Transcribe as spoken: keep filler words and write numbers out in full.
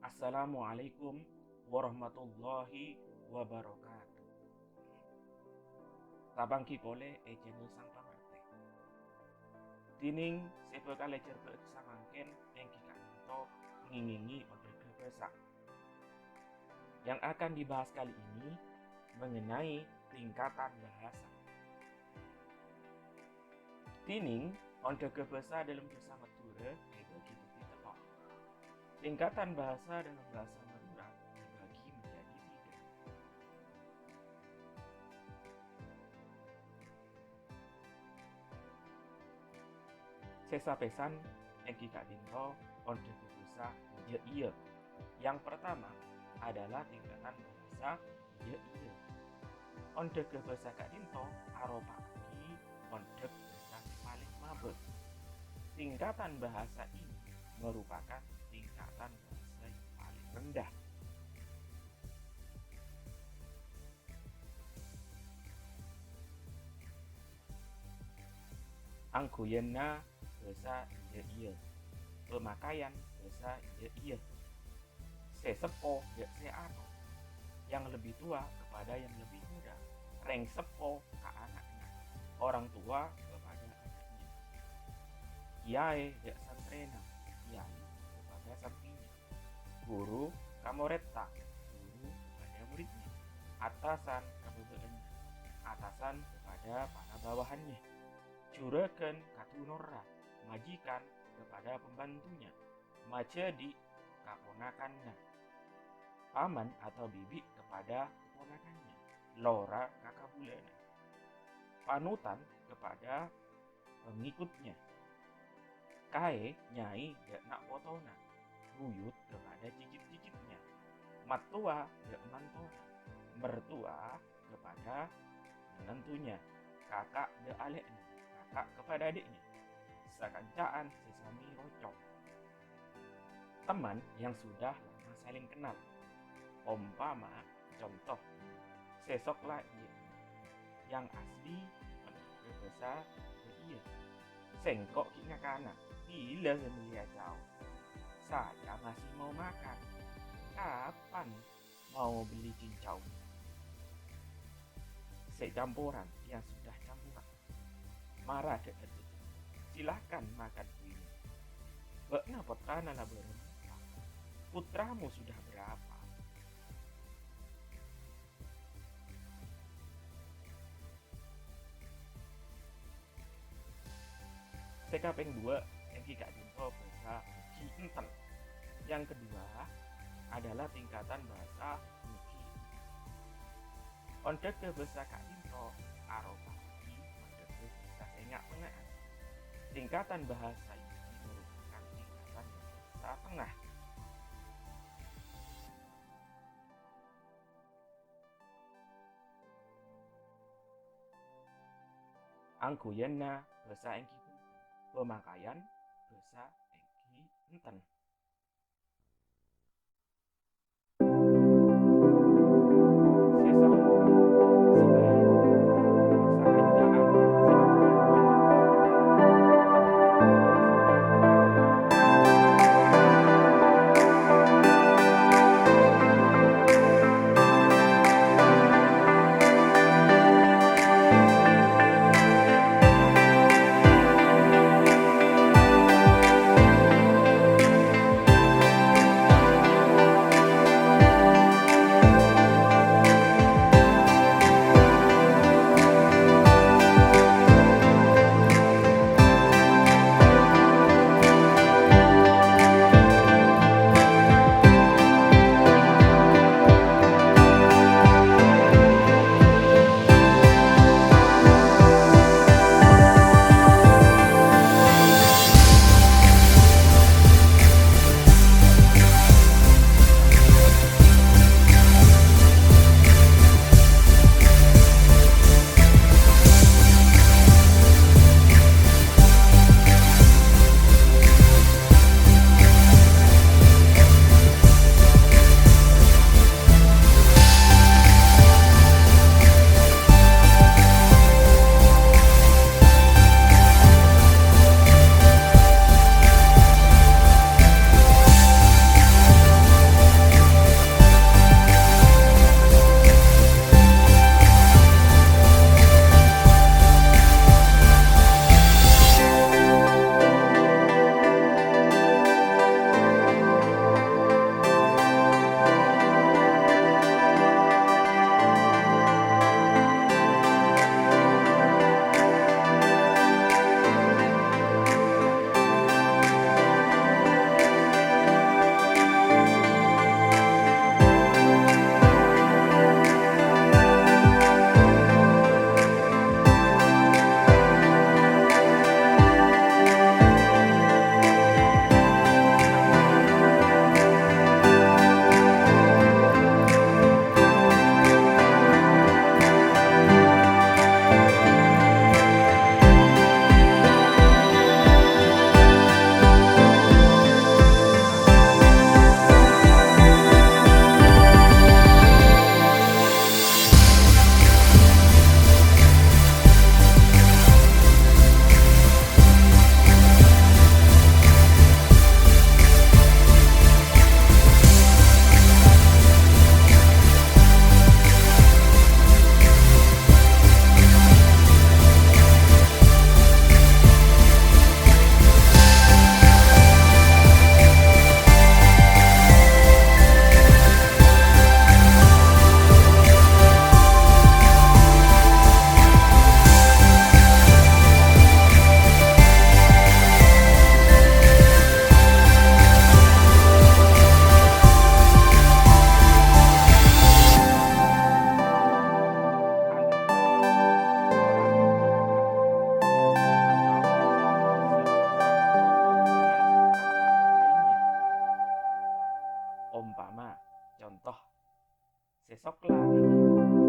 Assalamualaikum warahmatullahi wabarakatuh. Tapangghi polè è channel Sang Pangartè. Dhinèng sè bhâkal èjhârbâ'âghi samangkèn èngghi ka'dinto ngèngèngè onḍhâghâ bhâsa. Yang akan dibahas kali ini mengenai tingkatan bahasa. Dhinèng, onḍhâghâ bhâsa ḍâlem bhâsa Madhurâ èbâghi dhâddhi tello'. Tingkatan bahasa ḍâlem bhâsa Madhurâ èbâghi menjadi tiga. Sè sapèsan èngghi ka'ḍinto onḍhâghâ bhâsa jhâ' iyâ. Yang pertama adalah tingkatan bahasa jhâ' iyâ. Onḍhâghâ bhâsa ka'ḍinto aropa'aghi onḍhâk bhâsa sè palèng mabâ. Tingkatan bahasa ini merupakan tingkatan bahasa yang paling rendah. Angghuyanna bhâsa jhâ' iyâ. Pemakaian bhâsa jhâ' iyâ. Sè seppo jhâ' sè ato'. Yang lebih tua kepada yang lebih muda. Rèng seppo ka ana'na. Orang tua kepada anaknya. Kiyaè jhâ' santrèna. Kiai kepada santrinya. Ghuru ka morèdda, ghuru kepada muridnya. Atasan ka bâbâ'ânna, atasan kepada para bawahannya. Jhurâghân ka dunorra, majikan kepada pembantunya. Majhâdi' ka ponakanna. Paman atau bibi' kepada keponakannya. Lora ka kabulâna. Panutan kepada pengikutnya. Kaè nyai jhâ' na' potona, buyut kepada cicit-cicitnya, mattowa jhâ' mantona, mertua kepada menantunya, kaka' jhâ' alè'na, kaka' kepada adiknya, sakanca'an sè samè rocong. Teman yang sudah lama saling kenal. Ompama, conto, sè sok la iyâ. Yang asli, onḍhâghâ bhâsa jhâ' iyâ. Sèngko' ghi' nyakana, bilâ sè mellèya cao? Saya masih mau makan. Kapan mau beli cincau? Sè camporan yang sudah camporan. Mara ḍâ' ḍâ'. Silahkan makan kuenya. Bâ'na pottrana la bârâmpa? Putramu sudah berapa? Sè kapèng duwâ', èngghi ka'ḍinto bhâsa mugi enten. Yang kedua adalah tingkatan bhâsa mugi. Onḍhâghâ bhâsa ka'ḍinto aropa'aghi onḍhâghâ bhâsa sè nga'-pengnga'an. Tingkatan bhâsa ini merupakan tingkatan bhâsa tengah. Angghuyanna bhâsa èngghi bhunten. Pemakaian bhâsa èngghi enten. Sè sampurna, sè bhâi, sakanca'an, sè ampon. Ompama, conto, sè sokla nèka.